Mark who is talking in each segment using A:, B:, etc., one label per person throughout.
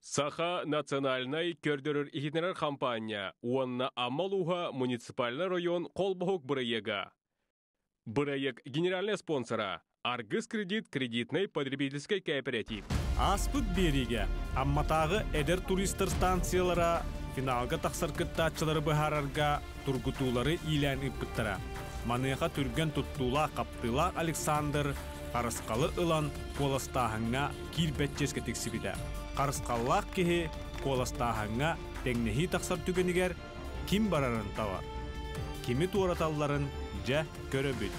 A: Саха национальнай көрдөрөр-иһитиннэрэр хампаанньа уонна Амма улууһа муниципальнай район холбоһук бырайыага. Бырайыак генеральнай спонсора Аргыс кредит кредитнай потребительскай кооператив.
B: Ааспыт биэриигэ Амматааҕы эдэр туристар станциялара финалга тахсар кыттааччылары быһаарарга тургутуулары иилээн ыыппыттара. Маныаха түргэн туттуулаах-хаптыылаах Александр харысхалы ылан куоластааһыҥҥа киирбэт чиэскэ тиксибитэ. Харысхаллаах киһи куоластааһыҥҥа тэҥнэһии тахсар түгэнигэр ким барарын талар. Кими туораталларын дьэ көрөбүт.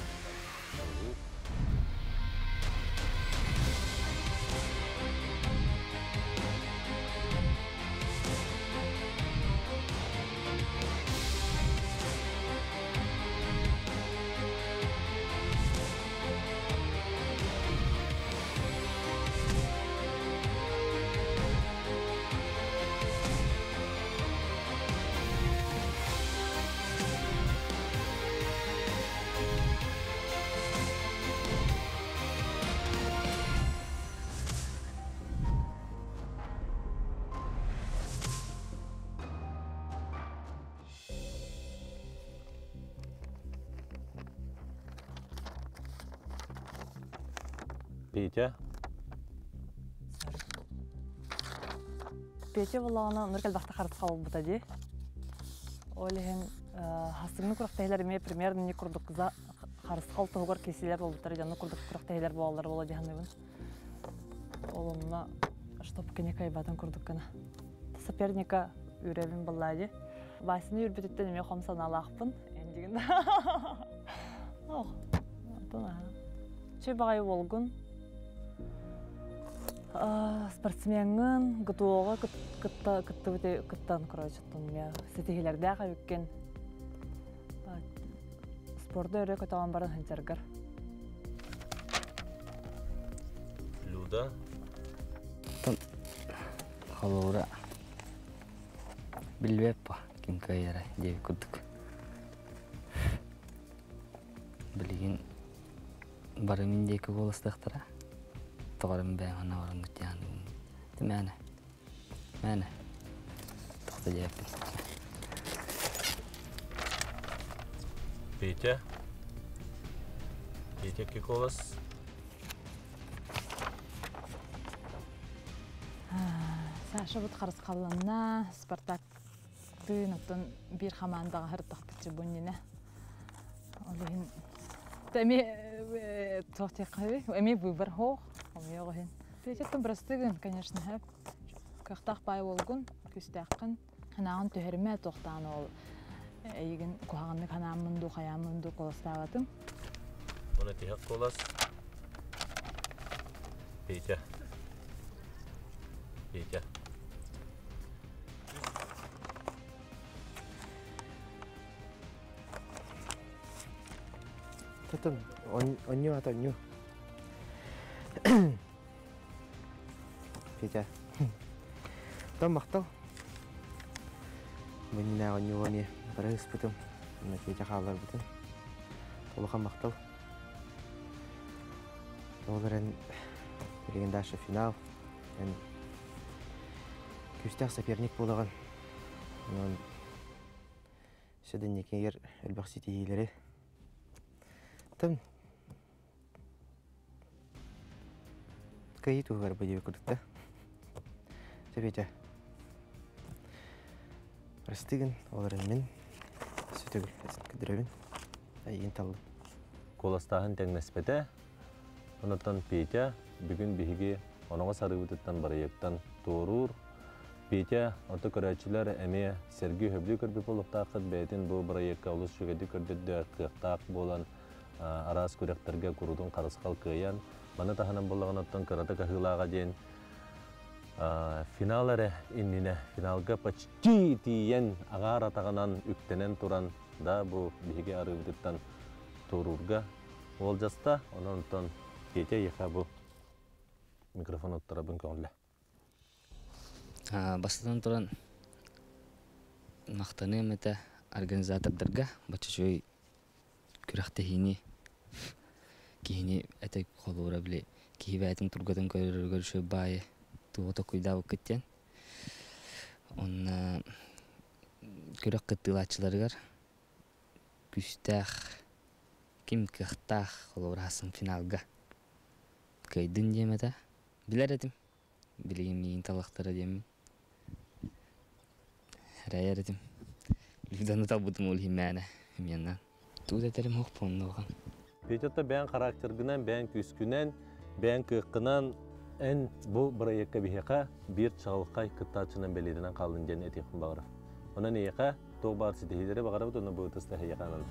A: Петя.
C: Петя буоллаҕына оннук элбэхтэ харысхал буолбута дии. Ол иһин хасыҥны күрэхтэһиилэр эмиэ примерно не курдук харысхал туһугар киирсиилэр буолбуттара дьонно курдук күрэхтэһиилэр буолаллар буолуо дии саныыбын. Ол онно чтоб кини кыайбатын курдук гына. Соперника үүрэбин буоллаа дии. Васяны үүрбүтүттэн эмиэ хом санаалаахпын. Эндигин. Ох, антон аха. Чүй баҕайы уолгун. Спортсмеҥҥын ГТО-ҕа кытта кыттыбыт кыттан короче эмиэ ситиһиилэрдээх эбиккин. Спорду өрө көтөҕөн баран сылдьаргар.
A: Люда.
D: Холуура билбэппа ким кыайара диэбит курдук. Билигин бары мин диэки куоластыахтара. Тоҕорум бэйэм бараммыт диэн Мээнэ. Мээнэ. Тохто диэппин.
A: Петя. Петя Киколас.
E: Саша бут харысхалланна, Спартактыын оттон биир хамаандаҕа сырыттахпытчы бу иннинэ. Ол иһин эми туох диэххэ эми выбор хоох, омуйуох иһин. Петяттан бырастыгын, конечно, кыахтаах баай уолгун, күүстээххин. Санааҕын түһэримэ, туохтаан ол эйигин куһаҕаннык санааммын дуу, хайааммын дуу куоластаабатым.
A: Оны тиһэх куолас. Петя. Петя.
F: Тотон, онньу ата онньу. Петя. Тон махтал. Мин онньуга эмиэ бары ыспытым. Петя хаалларбытым. Улахан махтал. Ол эрэн билигин дальше финал. Эн күүстээх соперник буолаҕын. Онон Сөдөнньүкигэр элбэх ситиһиилэри. Тым кыайыы туһугар бу диэбит курдук да. Сөбүөтэ. Простыгын, ол эрэн мин сүтүгүл көдүрөбүн. Эйигин таллым.
A: Куоластааһын тэҥнэспэтэ. Онтон Петя бүгүн биһиги оноҕос арыыбытыттан барыйыктан туоруур. Петя, ото көрөөччүлэр эмиэ сэргии хөбүлүү көрбүт буолуохтааххыт бэйэтин бу бырайыакка олус үчүгэйдик көрдөрдө кыахтаах буолан араас күрэхтэргэ куруутун харысхал кыайан маны таһынан буоллаҕына оттон кырата каһыылааҕа диэн финал эрэ иннинэ финалга почти тиийэн аҕаар атаҕынан үктэнэн туран да бу биһиги арыыбытыттан туоруурга уолдьаста онон онтон Петя эйиэхэ бу микрофон оттарабын көҥүллэ.
D: Бастатан туран махтаныам этэ организатордарга бачча күрэхтэһиини киһини этэ холуура били киһи бэйэтин тургутан көрөрүгэр үчүгэй баайы тугу токуйдаабыккыт диэн. Онна күрэх кыттыылааччыларыгар күүстээх ким кыахтаах холобур финалга кыайдын диэм этэ. Билэр этим. Билигин миигин талахтара диэммин. Эрэйэр этим. Люданы талбытым ол иһин мээнэ. Туут этерим хоқ поннуған.
A: Петя бэйэҥ характергынан, бэйэҥ күүскүнэн, бэйэҥ кыаххынан эн бу бырайыакка биһиэхэ биир чаҕылхай кыттааччынан бэлиэтэнэн хааллын диэн этиэхпин баҕарар. Онон эйиэхэ туох баар ситиһиилэри баҕарабыт, онно бу ытыс эйиэхэ ананар.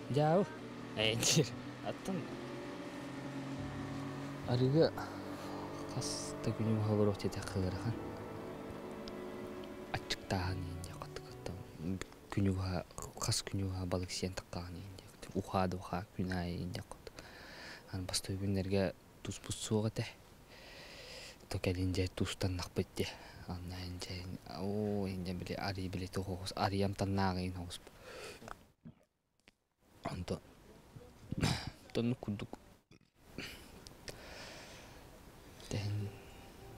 D: Жау. Эйдир. Аттан. Арыга хас та күнү холорук тете кылырхан. Ачыктааһын инде каттыкаттан. Күнү хас күнү балык сиэн таккаан инде. Ухады уха күн ай инде кот. Ан бастой күннерге тус бус суох эте. Токелинже тустан нақпытте. Анна инже о инде биле ари биле тохос ариям таннаагын хос. Онто тонну курдук тэн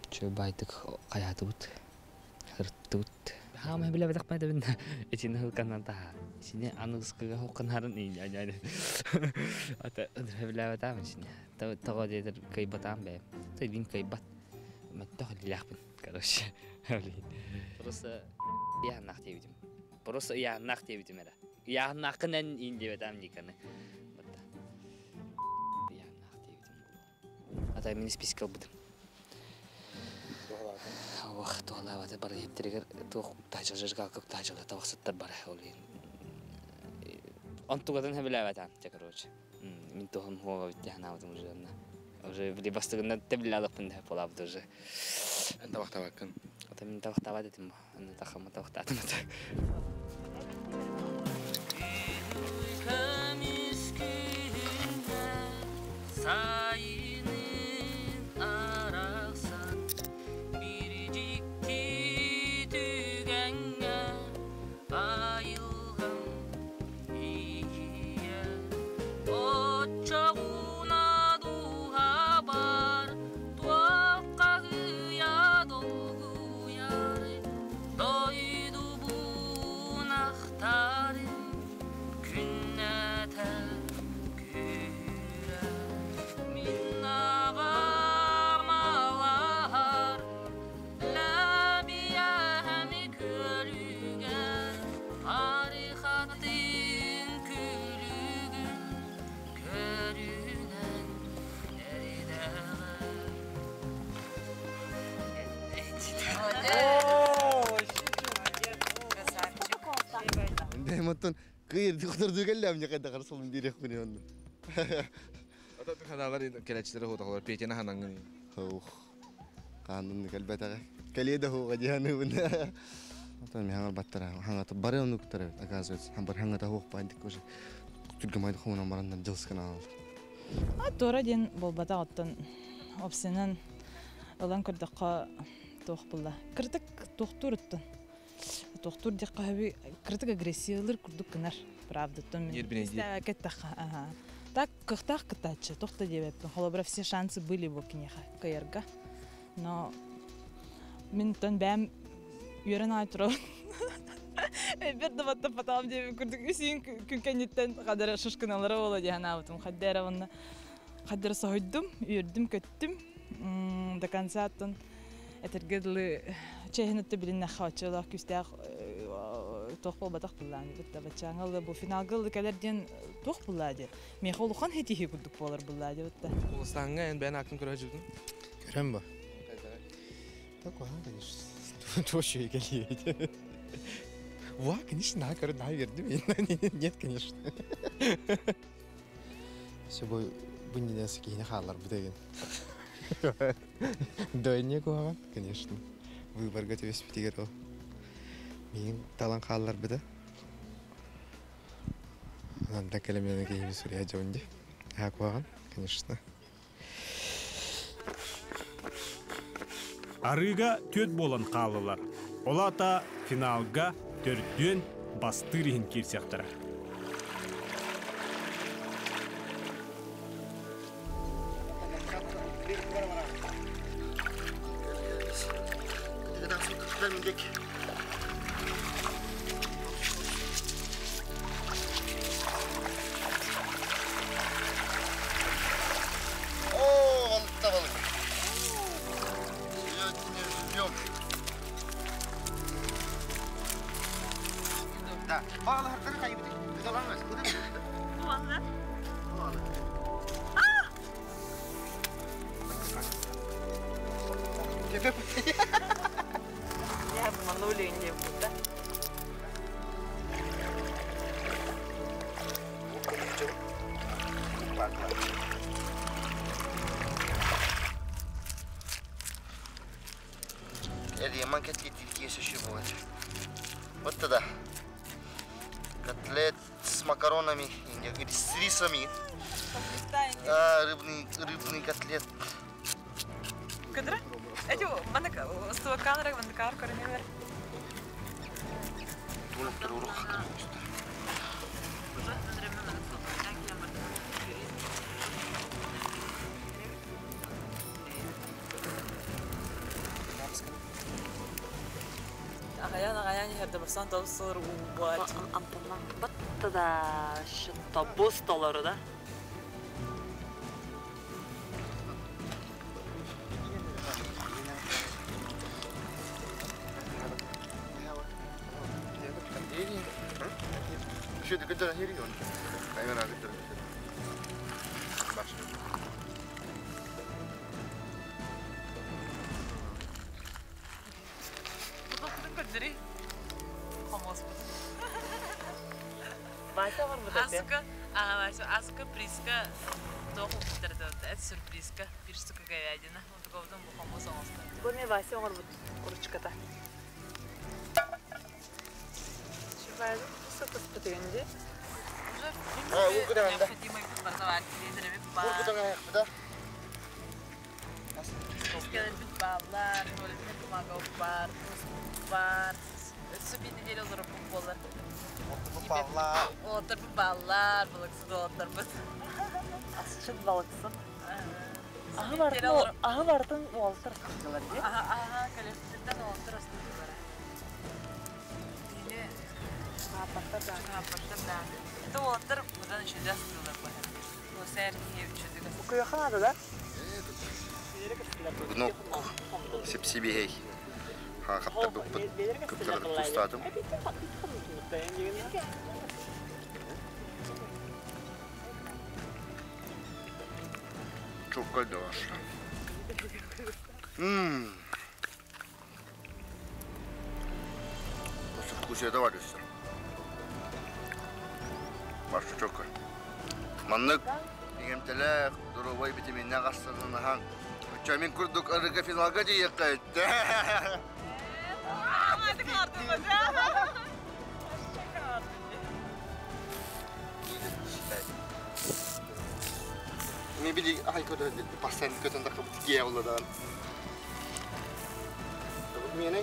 D: чө байтык каятыбыт хырттыбыт хаама биле бетак бин ичине хылканан таха ичине аныгыскыга хокканарын ини ата биле бетам ичине того дедер кайбатам бе тайбин кайбат маттах лилахпин короче просто я нахтебитим просто я нахтебитим эра я нахкынен ин дебетам никаны я нахтебитим ата мин список албытым Ох, туалавата бар хептеригер туох тажыл жажгалка тажыл таваксаттар бар ол Онтугадан хабилавата, те короче. Мин тухам хуага битте ханавдым уже анна. Уже били бастыгында тебилалыкпын деп болабыт уже.
G: Эн табактабаккын.
D: Ата мин табактабат этим. Анна тахама табактатым.
G: Дайматтан кыйыр духтар дүгәлләм не кайда карсыл дирек күне онны.
H: Ата ханалар келечтери хоталар петена ханаңын.
G: Хух. Канун калбатага. Каледа ху гадяны бун. Ата ми хангал баттара хангата бары оны кутара оказывается. Хам бар хангата хух пандик уже. Түлгө майды хунан барандан жылскан ал.
E: А туора диэн буолбатах оттон опсынан ылан көрдөххө туох булла. Кырдык туохтуур оттон. Туохтуур диэххэ хөбүй кырдык агрессиялыр курдук гынар. Правда, оттон мин кеттахха. Ага. Так кыхтаах кытааччы, тохто диэбэппин. Холобура все шансы были бу киниэхэ кыйарга. Но мин тон бэм үөрэн аай турабын. Бер да батта патаам диэбин курдук үсүйүн күн кадара шышкыналара буола диэн аабытым. Хаддара онно хаддара соһуйдум, үөрдүм, көттүм. До конца оттон этэргэ дылы чэһин өттө билиннэ хааччылаах күстээх туох буолбатах буллаани бутта баччааҥа бу финалга ылы кэлэр диэн туох буллаа диэ. Миэхэ улахан хэтиһи курдук буолар буллаа диэ бутта.
H: Кулустаңга эн бэйэн аккын көрө жүрдүң?
F: Көрөм ба. Так, конечно. Тоже келиет. Ва, конечно, на, көрө, на, бердим. Нет, конечно. Все бой Бу иннинэ киһини хаалларбыт эгин. Дойне куһаҕан, конечно. Выборга түбэспитигэр ол. Миигин талан хаалларбыта. Онон кэлэмиэнэ киһини суруйа дьон дии. Аа куһаҕан, конечно.
B: Арыыга түөт буолан хааллылар. Ол аата финалга төрдүөн бастыыр иһин киирсиэхтэрэ.
G: О, балыкта балык. Сегодня живем. Да. Bağlı kaybettik. Kızalanmaz.
C: Я обманули не буду.
G: Эрийэман кэтлиттиир киэсэ буолар. Вот тогда. Котлет с макаронами, или с рисами. А, рыбный, рыбный котлет.
C: Кыдыра? Эти маннык устубаккаанара манныкаар көрүнүлэр. Аҕайан аҕайан иһэрдэ барсан толсор уубат. Амтаннан батта да тобус толору да. Асыка приска тоқ это сюрпризка, бир штука говядина. Онтуковдун бу хомус оҥостон. Бу мен Вася оҥорбут ручката. Необходимый туалетный бумага бар, бар. Өссө bir неделя олорор болар. Олор баллар, балыксыз олор бут.
E: Асчыт балыксыз. Аһы бартын, аһы бартын уолтар кырдылар ди.
C: Аха, аха, коллективтен олор астылар. Ине
E: Апаттар да.
C: Апаттар да. Это олор будан үшүдө астылар бу. Бу сэр кие үшүдө.
E: Куяхана да?
G: Ну, сепсибихей. Ха, хапта бу кыптар тустатым. Çok var. Ммм. Осы вкус это бар өссө. Башы çok. Маннык иңемтелер, дурубай битиминне кастырын ахан. Чамин курдук арыга финалга дейекка этте. Мен били ай көтөн пастан көтөн да кыбыт кие болладан. Мен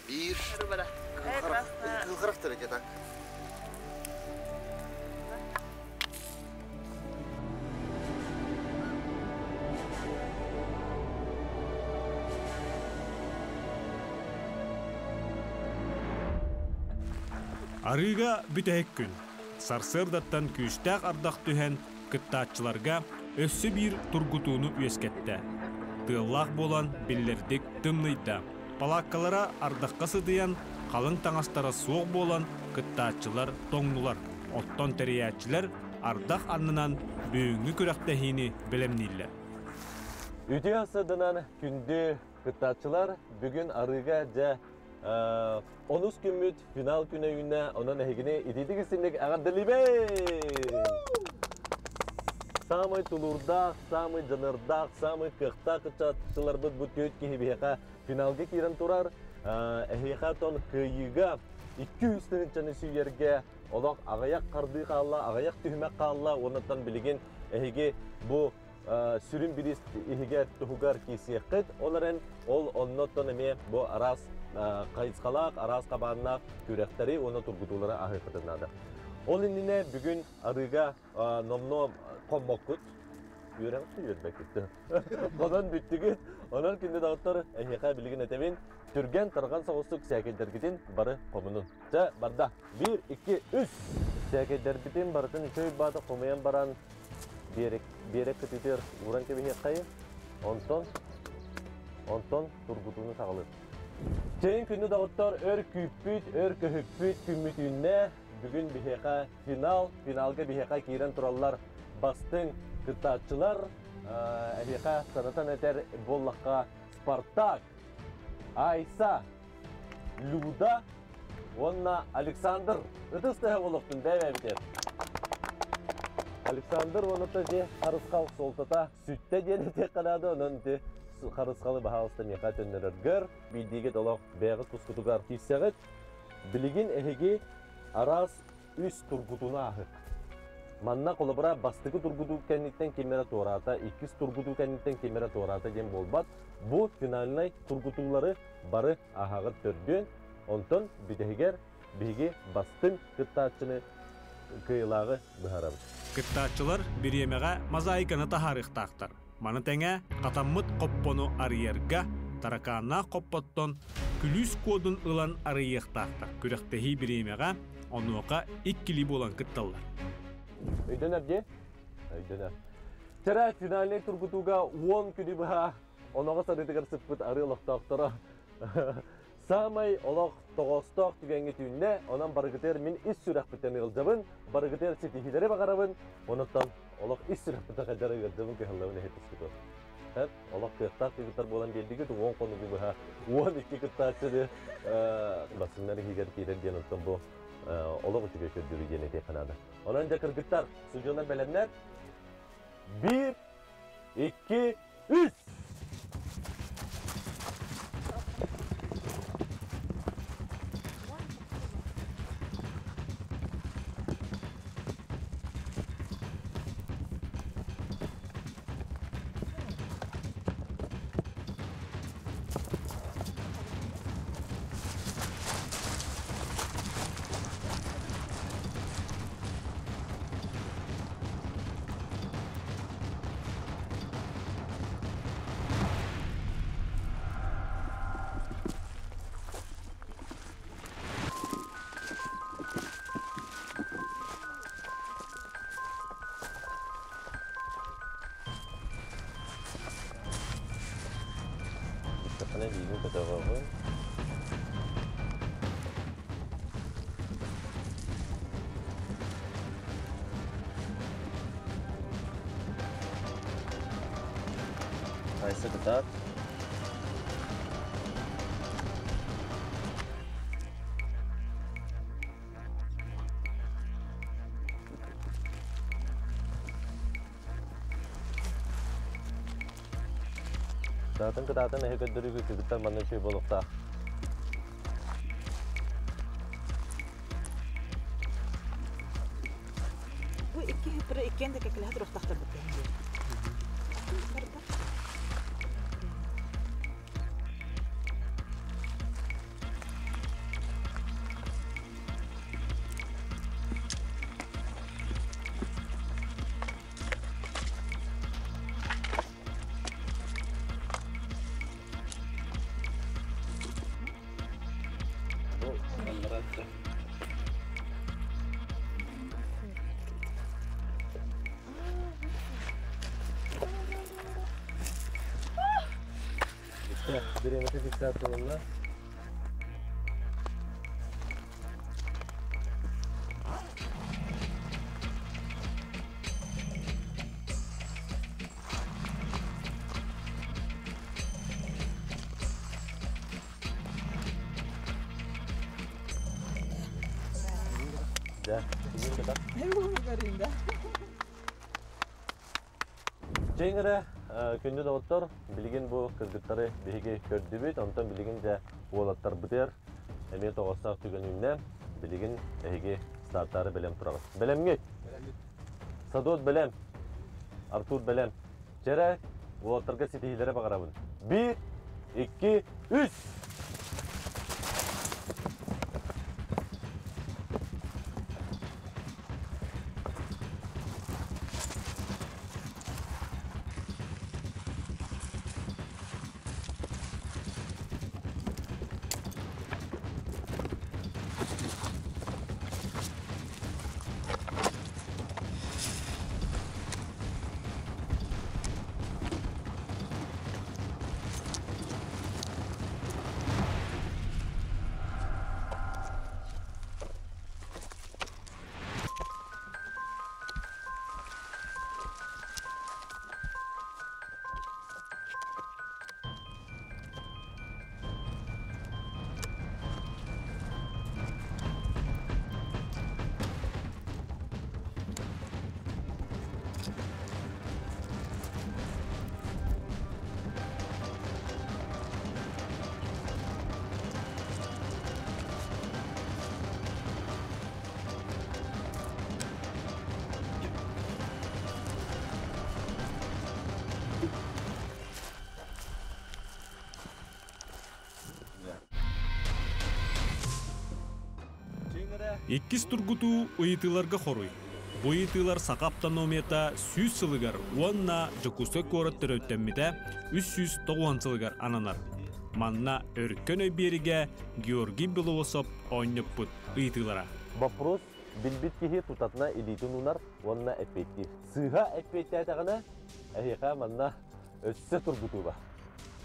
G: Бир. Кыл так.
B: Арыыга бүтэһик күн. Сарсыардаттан күүстээх ардах түһэн кыттааччыларга өссө биир тургутууну үөскэтте. Тыаллаах буолан биллэрдик тымныйда. Палааккалара ардахха сыдыйан, халыҥ таҥастара суох буолан кыттааччылар тоҥнулар. Оттон тэрийээччилэр ардах аннынан бүгүҥҥү күрэхтэһиини бэлэмнииллэр.
A: Үтүө сыдынан күндү кыттааччылар бүгүн арыыга дьэ Онус күммүт финал күнэ үүннэ, онон эһигини итиитик истинник эҕэрдэлиибин! Самый тулуурдаах, самый дьаныардаах, самый кыахтаах ыччатчыларбыт бу түөрт киһи биһиэхэ финалга киирэн турар. Эһиэхэ тон кыайыыга 200 тыһыынчаны сүүйэргэ олох аҕыйах хардыы хаалла, аҕыйах түһүмэх хаалла. Уоннаттан билигин эһиги бу сүрүн бириис иһигэр туһугар киирсиэххит. Ол эрэн ол оннуттан эмиэ бу араас хайысхалаах, араас хабааннаах күрэхтэри уонна тургутуулары аһыаххытын наада. Ол иннинэ бүгүн арыыга номнуо хоммоккут. Үөрэҕит үөрбэккит. Онон бүттүгүт. Онон күндү доҕоттор, эһиэхэ билигин этэбин, түргэн тарҕан соҕустук сээкэйдэргитин бары хомунун. Чэ, барда. Биир, икки, үс! Сээкэйдэрбитин барытын үчүгэй баата хомуйан баран биэрэк, биэрэк кытыытыгар ууран кэбиһиэххэйин. Онтон, онтон тургутууну саҕалыыр. Чэйин күндү доҕоттор, өр күүппүт, өр көһүппүт күммүт үүннэ. Бүгүн биһиэхэ финал, финалга биһиэхэ киирэн тураллар бастыҥ кыттааччылар. Эһиэхэ санатан этэр буоллахха Спартак, Айса, Люда уонна Александр ытыс тыһа олохтун бэйэбитер. Александр уонна же харысхал суолтата сүттэ диэн этиэххэ наада, онон ити харысхалы баһаалыста миэхэ төннөрөргөр, биирдиигит олох бэйэҕит тускутугар киирсэҕит. Билигин эһиги араас үс тургутууну ааһык. Манна холобура бастакы тургутуу кэнниттэн ким эрэ туораата, иккис тургутуу кэнниттэн ким эрэ туораата диэн буолбат. Бу финальнай тургутуулары бары ааһаҕыт төрдүөн, онтон бүтэһигэр биһиги бастыҥ кыттааччыны кыайыылааҕы быһаарабыт.
B: Кыттааччылар бириэмэҕэ мозаиканы таһаарыахтаахтар. Маны тэҥэ хатаммыт хоппону арыйарга таракааннаах хоппоттон күлүүс куодун ылан арыйыахтаахтар. Күрэхтэһии бириэмэҕэ онуоха иккилии буолан кытталлар.
A: Өйдөнөр дии? Өйдөнөр. Чэрэ финальнай тургутууга 10 күнү быһа оноҕос арыытыгар сыппыт арыы олохтоохторо саамай олох тоҕоостоох түгэҥҥэ түүннэ, онон барыгытыгар мин ис сүрэхпиттэн ыалдьабын, барыгытыгар ситиһиилэри баҕарабын, онуттан олох ис сүрэхпиттэн хайдары ыалдьабын, кыһаллабын эһи тускуту. Олох кыахтаах кыргыттар буолан биэрдигит, 10 хонугу быһа 12 кыттааччыны бассыннар иһигэр киирэр диэн оттон бу олох үчүгэй көрдөрүү диэн этиэххэ наада. Онон дьэ кыргыттар, судьуонар бэлэмнэр. Биир, икки, үс! Иттэххинэ биирин көтөҕөҕүн. Айса кытаат. Кытаатын кытаатын эһи көрдөрүүгү кыргыттар манна үчүгэй буолуохтаах.
I: Бу икки хиттары иккиэн да кэккэлэһэ туруохтаахтар бит.
A: Бириэмэтэ фиксацияланна. Да. Чэйиҥ эрэ, күндү доҕоттор, билигин бу кыргыттары биһиги көрдүбүт, онтон билигин дьэ уолаттарбытыгар эмиэ тоҕоостоох түгэн үүннэ. Билигин эһиги стартаары бэлэм тураҕыт. Бэлэмҥит? Садот бэлэм. Артур бэлэм. Чэ эрэ, уолаттарга ситиһиилэри баҕарабын. Биир, икки, үс!
B: Иккис тургутуу ыйытыыларга хоруй. Бу ыйытыылар саха автономията 100 сылыгар уонна Дьокуускай куорат төрөттөммүтэ 390 сылыгар ананар. Манна Өркөн өй биэригэ Георгий Белоусов оонньоппут ыйытыылара.
A: Вопрос билбит киһи тутатына илиитин уунар уонна эппиэттиир. Сыыһа эппиэттээтэҕинэ, эһиэхэ манна өссө тургутуу бар.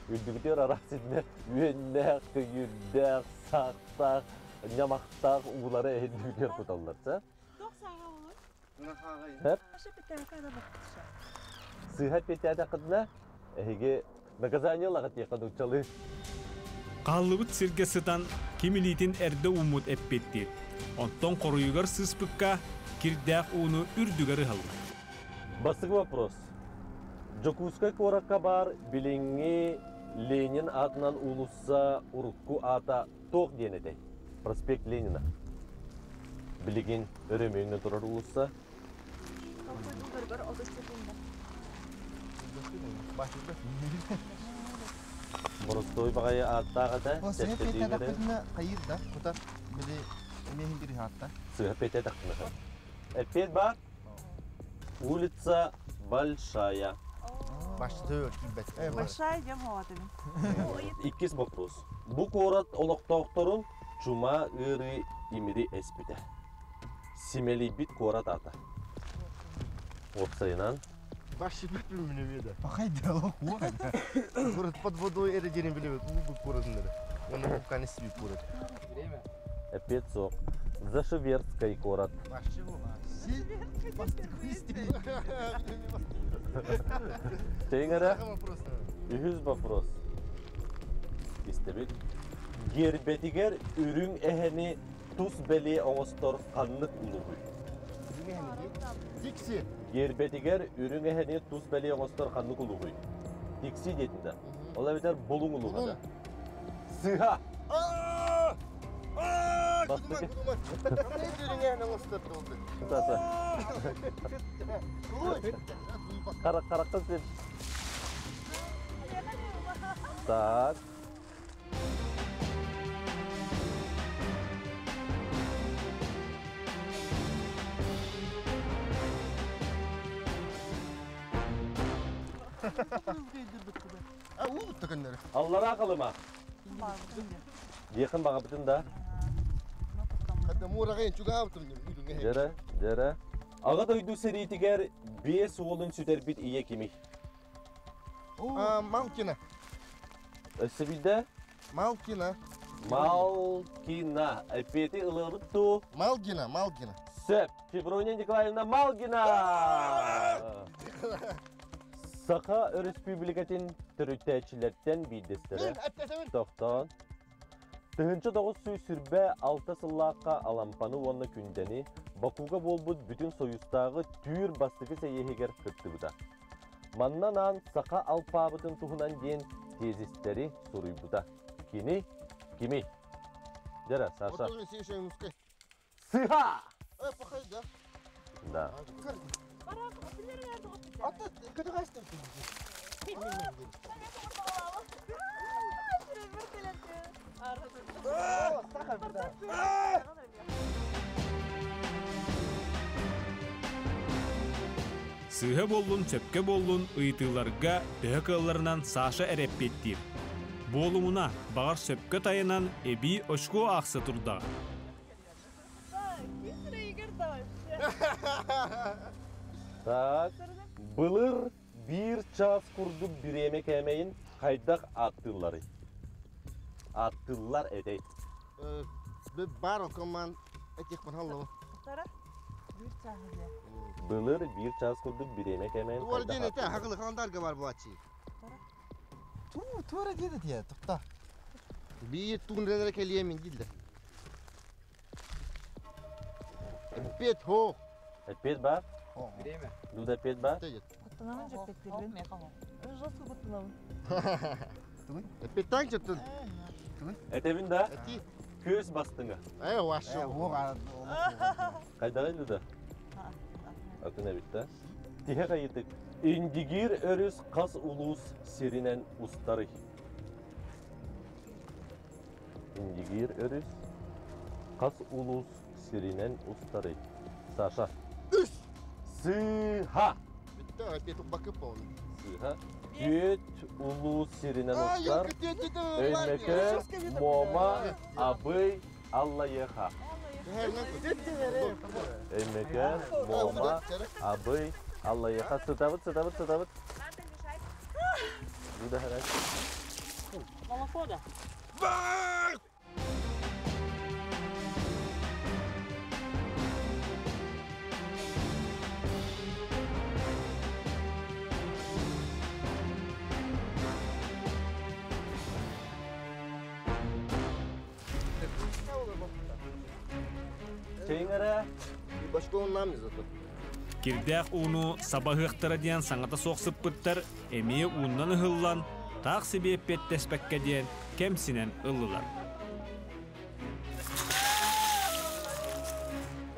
A: Үрдүгүтүгэр араас ситимэ үөннээх, көйүүрдээх, саахтаах, ньамахтаах уулары эһиннибитигэр туталлар. Сэ? Сыыһа эппиэттээтэххитинэ, эһиги наказание ылаҕыт диэххэ нууччалыы.
B: Хааллыбыт сиргэ сытан ким илиитин эрдэ ууммут эппиэттиир. Онтон хоруйугар сыыспыкка кирдээх ууну үрдүгэр ыһаллар.
A: Бастакы вопрос. Дьокуускай куоракка баар билиҥҥи Ленин аатынан уулусса урукку аата туох диэн этэй? Проспект Ленина. Билигин өрөмүөҥҥэ турар уулусса. Боростуой баҕайы ааттаах этэ.
G: Сыһа пиэтэтэхпитинэ хайыыр да, кутар били эмиэһин бири аатта.
A: Сыһа пиэтэтэхпинэ. Эппиэт баар. Улица Большая.
I: Большая дем хоатыбын.
A: Иккис вопрос. Бу куорат олохтоохторун чума ыарыы имири эспитэ. Симэлийбит куорат аата. Уопсайынан.
G: Пахай дело Город под водой это деревня билебит. Уу куоратыннары. Оны вулкан истибит куорат.
A: Эппиэт суох. Зашиверскай куорат. Тэҥэрэ үһүс вопрос. Истэбит. Гербэтигэр үрүҥ эһэни тус бэлиэ оҥостор ханнык улууһуй?
G: Тикси.
A: Гербэтигэр үрүҥ эһэни тус бэлиэ оҥостор ханнык улууһуй? Тикси диэтин да. Ол эбэтэр Булуҥ улууһа да. Сыһа! Харахха сир. Так. Аллараа халыма. Диэхин баҕабытын да. Дьэрэ, дьэрэ. Аҕа дойду сэриитигэр биэс уолун сүтэрбит ийэ кимий?
G: Малкина.
A: Өссө биирдэ?
G: Малкина.
A: Малкина. Эппиэти ылыабыт дуу?
G: Малгина, Малгина.
A: Сөп. Феврония Николаевна Малгина! Саха Өрөспүүбүлүкэтин төрүттээччилэртэн биирдэстэрэ. Тохтоон. 1926 сыллаахха Алампаны уонна Күндэни Бакуга буолбут бүтүн Союзтааҕы түүр бастакы сэйиэһигэр кыттыбыта. Манна анаан саха алпаабытын туһунан диэн тезистэри суруйбута. Кини кимий? Дьэрэ, Саша. Сыха! Да.
B: Сыыһа буоллун, сөпкө буоллун ыйытыыларга төһө кыалларынан Саша эрэ эппиэттиир. Буолумуна, баҕар сөпкө тайанан эбии очко аахса турдаҕа.
A: Так, былыр биир чаас курдук бириэмэ кээмэйин хайдах ааттыылларый? Ааттыыллар этэй?
G: Бар окоман этих панхаллоо.
A: Былыр биир чаас курдук бириэмэ кээмэйин
G: Туора
A: хайдах
G: диэн этэ,
A: ааттыыллар?
G: хагылы халандарга бар буачи.
F: Туу, туора диэди тиэ, тухта.
G: Биир туун кэлиэмин дилде. Эппет хо.
A: Эппиэт бар?
F: Время.
A: Люда эппиэт бар?
C: Куттанамын жөппеттирбин. Жестко куттанамын.
G: Эппеттан чөттүн.
A: Этэбин да?
G: Эти.
A: Күөс бастыҥа.
G: Э, вашо.
A: Хайдаҕый Люда? Атын эбит да. Тиһэх ыйытык. Индигир өрүс хас улуус сиринэн устарый? Индигир өрүс хас улуус сиринэн устарый? Саша.
G: Үс.
A: Сыыһа.
G: Бүттэ, эппет укпакы полный.
A: Сыыһа. Түөрт улуус сиринэн устар. Өймөкөөн, Муома, Абый, Аллайыаха. Өймөкөөн, Муома, Абый, Аллайыаха. Сытабыт, сытабыт, сытабыт. Люда харай.
C: Молоко да.
A: Чэйиҥ эрэ.
G: Башка оннам зато.
B: Кирдээх ууну сабаһыахтара диэн саҥата суох сыппыттар эмиэ ууннан ыһыллан, таах сибиэ эппиэттэспэккэ диэн кэмсинэн ыллылар.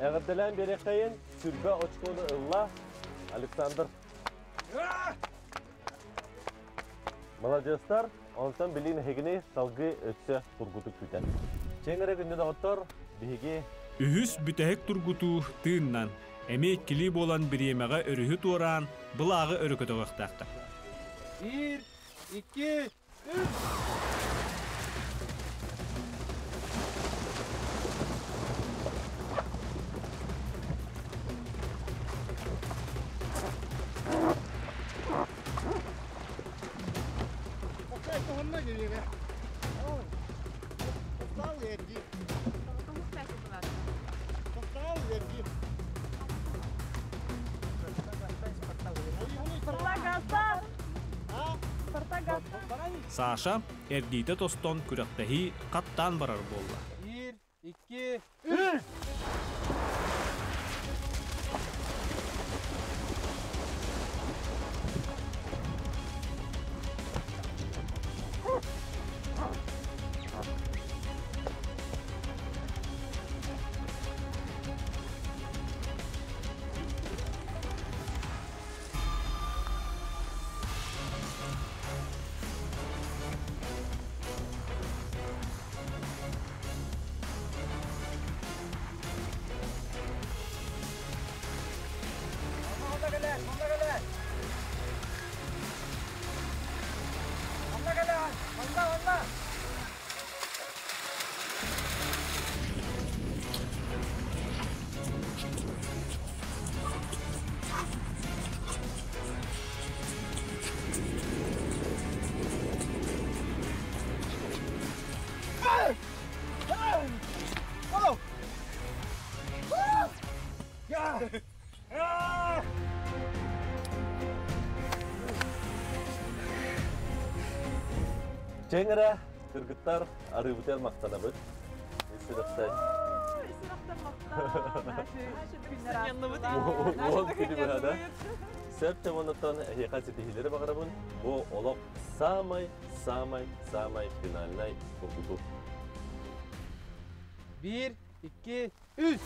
A: Эҕэрдэлээн биэриэххэйин, сүрбэ очкону ылла Александр. Маладьыастар, онтон билигин эһигини салгыы өссө тургутук күүтэр. Чэҥ эрэ күндү доҕоттор, биһиги
B: Үһүс бүтэһик тургутуу тыыннан, эмиэ иккилии буолан бириэмэҕэ өрүһү туораан, былааҕы өрө көтөҕүөхтээхтэр.
F: Биир, икки, үс!
B: Саша эргиитэ тостон күрэхтэһии хаттаан барар буолла.
F: Биир, икки, үс!
A: Чэҥ эрэ, Кыргыттар арыыбытыгар махтанабыт. Сүрэхтэн.
I: Сүрэхтэн махтан.
A: Уол күнү быһада. Сөп тэмонуттан эһиэхэ ситиһиилэри баҕарабын. Бу олох самай, самай, самай финальнай тургутуу.
F: Биир, икки, үс!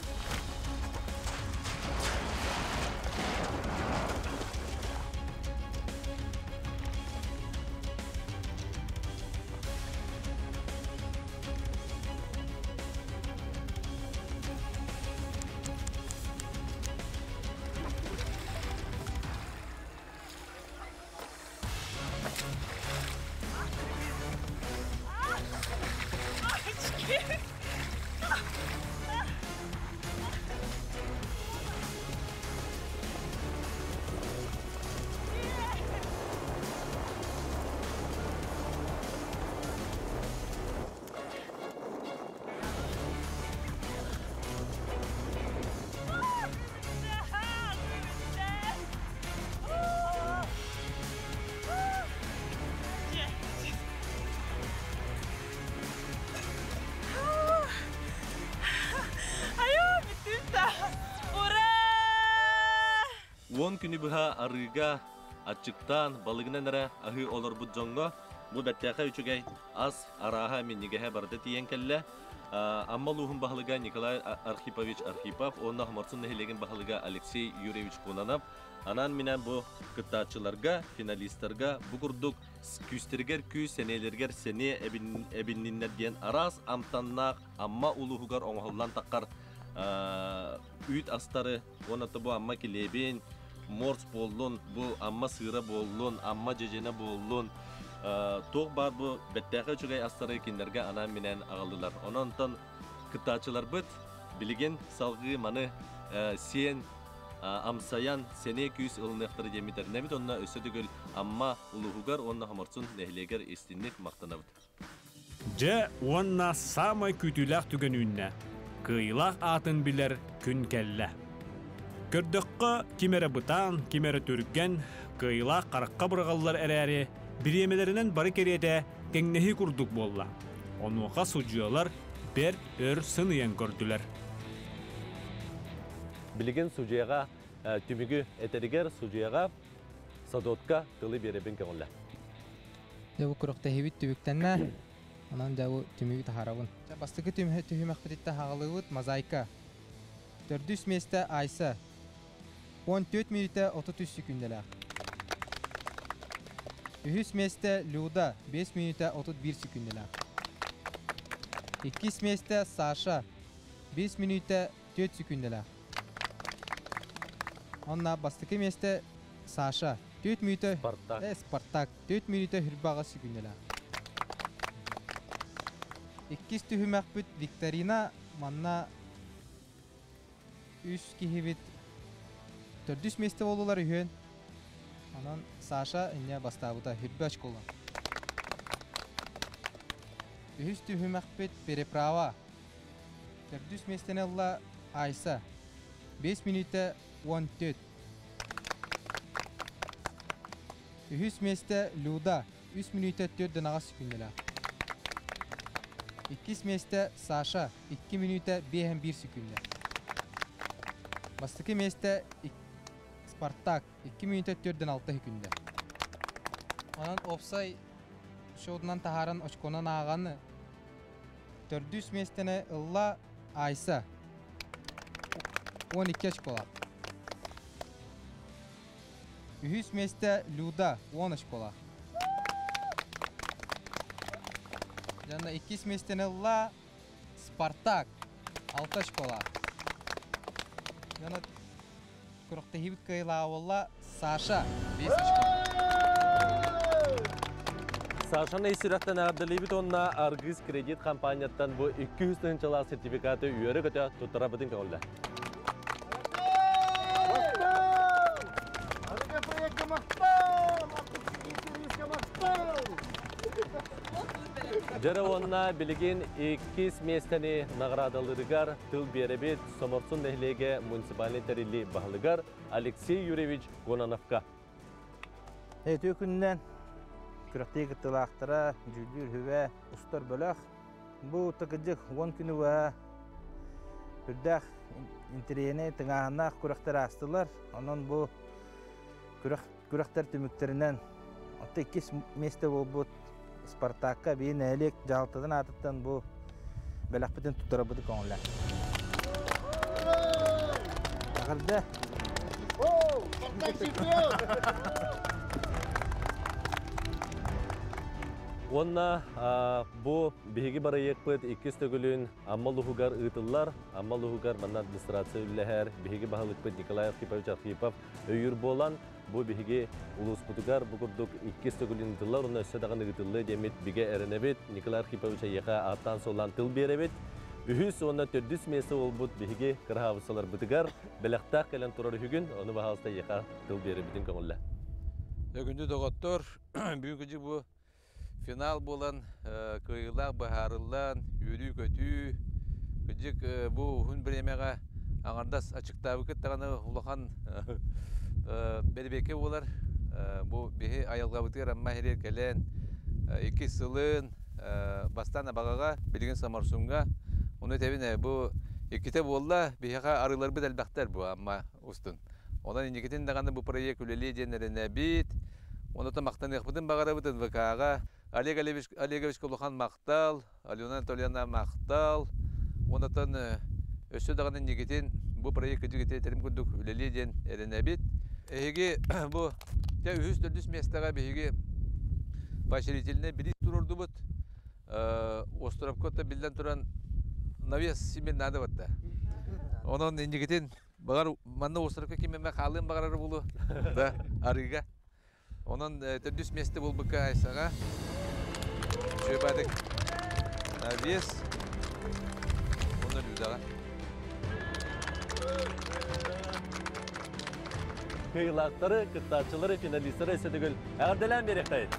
A: Уон күнү быһа арыыга аччыктаан балыгынан эрэ аһыы олорбут дьоҥҥо бу бэртээхэй үчүгэй ас арааһа минньигэһэ барыта тиийэн кэллэ. Амма улууһун баһылыга Николай Архипович Архипов уонна Хоморцун нэһилиэгин баһылыга Алексей Юрьевич Кононов анаан-минээн бу кыттааччыларга, финалистарга бу курдук күүстэригэр күүс, сэниэлэригэр сэниэ эбинниннэр диэн араас амтаннаах Амма улууһугар оҥоһуллан таххар үүт астары уонна бу Амма килиэбин, морс буоллун, бу Амма сыыра буоллун, Амма дьэдьэнэ буоллун, туох баар бу бэттээхэй үчүгэй астары кинилэргэ анаан-минээн аҕаллылар. Онон онтон кыттааччыларбыт билигин салгыы маны сиэн амсайан сэниэ күүс ылыныахтара диэммит эрэнэбит уонна өссө төгүл Амма улууһугар уонна Хоморцун нэһилиэгэр истинник махтанабыт.
B: Дьэ уонна саамай күүтүүлээх түгэн үүннэ. Кыайыылаах аатын билэр күн кэллэ. Көрдөххө, ким эрэ бытаан, ким эрэ түргэн, кыайыылаах харахха быраҕаллар эрээри, бириэмэлэринэн бары кэриэтэ тэҥнэһии курдук буолла. Онуоха судьуйалар бэрт өр сыныйан көрдүлэр.
A: Билигин судьуйаҕа түмүгү этэригэр судьуйаҕа Садотка тылы биэрэбин көҥүллэ.
F: Дьэ бу күрэхтэһиибит түбүктэннэ. Онон дьэ бу түмүгү таһаарабын. Бастакы түһүмэхпититтэн хаҕалыыбыт мозаика. Төрдүс миэстэ Айса. 14 мүнүүтэ 33 секүндэлээх. Үһүс миэстэ Люда 5 мүнүүтэ 31 секүндэлээх. Иккис миэстэ Саша 5 мүнүүтэ 4 секүндэлээх. Онна бастакы миэстэ Саша 4 мүнүүтэ
A: Спартак.
F: Спартак 4 мүнүүтэ хүрбаҕа секүндэлээх. Иккис түһүмэхпит викторина манна үс киһибит төрдүс миэстэ буоллулар үһүөн. Онон Саша инньэ бастаабыта хүрбэ очколон. Үһүс түһүмэхпит переправа. Төрдүс миэстэни ылла Айса. 5 мүнүүтэ 14. Үһүс миэстэ Люда. 3 мүнүүтэ 4 секүндэлээх. Иккис миэстэ Саша. 2 мүнүүтэ 5 секүндэ. Бастакы миэстэ Спартак. 2 мүнүүтэ 4 секүндэ. Онон уопсай счетунан таһааран очконан ааҕан төрдүс миэстэни ылла Айса. 12 очколаах. Үһүс миэстэ Люда 10 очколаах. Жанна иккис миэстэни ылла Спартак 6 очколаах. Жана күрэхтэһиибит кыайыылааҕа буолла Саша 5 очко.
A: Сашаны ис сүрэхтэн эҕэрдэлиибит уонна Аргыс кредит компанияттан бу 200 тыһыынчалаах сертификаты үөрэ-көтө туттарабытын көҕүллэ. Дьэрэ уонна билигин иккис миэстэни наҕараадалыырыгар тыл биэрэбит Соморсун нэһилиэгэ муниципальнай тэриллии баһылыгар Алексей Юрьевич Кононовка.
J: Үтүө күнүнэн. Күрэхтэһии кыттыылаахтара, дьүүллүүр сүбэ, устар бөлөх. Бу тыкыдьык 10 күнү быһа үрдээх интэриэһинэй тыҥааһыннаах күрэхтэр аастылар. Онон бу күрэх күрэхтэр түмүктэринэн оттон иккис миэстэ буолбут Спартакка биир нэһилиэк дьаһалтатын аатыттан бу бэлэхпитин туттарарбыты көҥүллээн. Эҕэрдэ!
G: Спартак чемпион!
A: Уонна бу биһиги барыйыакпыт иккис төгүлүн Амма улууһугар ыытыллар. Амма улууһугар манна администрация үллэһэр. Биһиги баһылыкпыт Николай Архипович Архипов өйүүр буолан, бу биһиги улууспутугар бу курдук иккис төгүлүн ыытыллар уонна өссө даҕаны ыытыллыа диэммит бигэ эрэнэбит. Николай Архипович эйиэхэ ааттаан-суоллаан тыл биэрэбит. Үһүс уонна төрдүс миэстэ буолбут биһиги кыраһаабыссаларбытыгар бэлэхтээх кэлэн турар үһүгүн, ону баһаалыста эйиэхэ тыл биэрэбитин көҥүллэ.
K: Күндү доҕоттор, бүгүнкү бу финал буолан кыайыылаах быһаарыллан, үөрүү-көтүү, кырдьык бу уһун бириэмэҕэ аҥардас аччыктаабыккыт даҕаны улахан бэрибиэккэ буолар. Бу биһи айылҕабытыгар Амма иһиригэр кэлэн иккис сылын бастаан Абаҕаҕа, билигин Самарсуҥҥа. Ону этэбин бу иккитэ буолла, биһиэхэ арыыларбыт элбэхтэр бу Амма устун. Онон инникитин даҕаны бу проект үлэлиэ диэн эрэнэбит. Онуота махтаныахпытын баҕарабыт НВК-ҕа. Олег Олегович, Олеговичка улахан махтал, Алена Анатольевна махтал. Онотон өссө даҕаны инникитин бу проект кыдьык этэрим курдук үлэлиэ диэн эрэнэбит. Эһиги бу дьэ үһүс төрдүс миэстэҕэ биһиги поощрительнай бириис туруордубут. Островка биллэн туран навес симир надо батта. Онон инникитин Баҕар манна островка ким эмэ хаалыан баҕарара буолуо. Да, арыыга. Онон төрдүс миэстэ буолбукка Айсаҕа. Үчүгэй навес. Уонна Людаҕа.
A: Кыайыылаахтары, кыттааччылары, финалистары өссө төгүл эҕэрдэлээн биэриэхтэйин.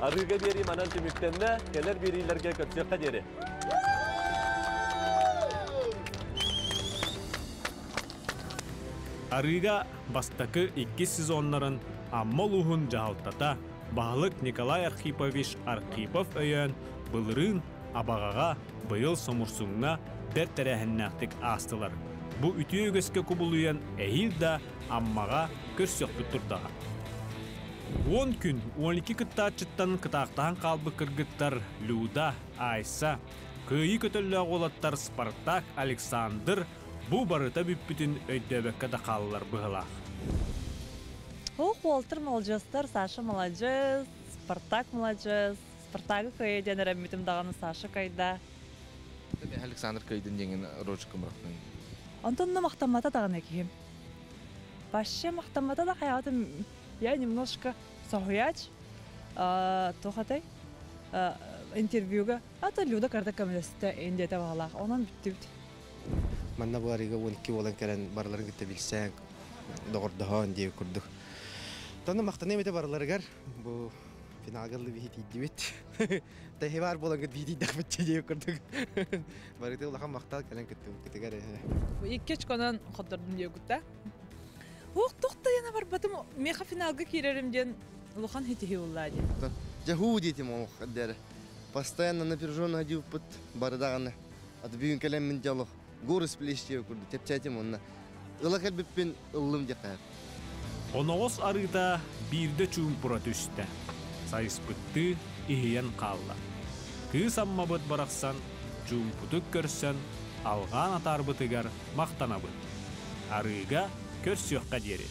A: Арыыга биэрии манан түмүктэннэ, кэлэр биэриилэргэ көрсүөххэ диэри.
B: Арыыга бастакы иккис сезоннарын Амма улууһун дьаһалтата баһылык Николай Архипович Архипов өйөөн былырыын Абаҕаҕа, быйыл Сомурсуҥҥа бэрт тэрээһиннээхтик аастылар. Бу үтүө үгэскэ кубулуйан эһиил да Аммаҕа көрсүөхпүт турдаҕа. 10 күн 12 кыттааччыттан кытаахтаһан хаалбыт кыргыттар Люда, Айса, кыайыы көтөллөөх уолаттар Спартак, Александр бу барыта бүппүтүн өйдөөбөккө да хааллар быһылаах.
C: Ох, уолтар маладьыастар, Саша маладьыас, Спартак маладьыас, Спартагы кыайа диэн эрэммитим даҕаны Саша кайда.
H: Александр кыайдын диэҥин рожка мырахтын.
C: Онтон махтаммата даҕаны киһим. Вообще махтаммата да хайаатым я немножко соһуйач туохатай интервьюга ата Люда карда көмөлөстө индиэтэ баҕалаах онон бүттүбүт.
G: Манна бу арыыга 12 буолан кэлэн барыларын кытта билсэн доҕордоһон диэбит курдук. Тону махтаныам этэ барыларыгар бу финалга ыллы тиийдибит. Тэһи бар буолан кыт биитийдэхпит диэбит курдук. Барыты улахан махтал кэлэн кыттыбыккытыгар.
E: Икки очконан хоттордум диэкутта. Уох тохтайына барбатым меха финалга киирэрим диэн улахан хитиһи уллаа диэн.
G: Дьэ хуу диэтим олох дэр. Постоянно напряженно ходил барыдаҕаны. Аты бүгүн кэлэммин дьэ олох горы с плеч диэбит курдук чэпчээтим онно. Ыла кэлбиппин ыллым диэххэ.
B: Оноҕос арыыта биирдэ чуумпура түстэ. Сайыспыттыы иһийэн хаалла. Кыыс Аммабыт барахсан чуумпутук көрсөн, алҕаан атаарбытыгар махтанабыт. Арыыга көрсүөххэ диэри.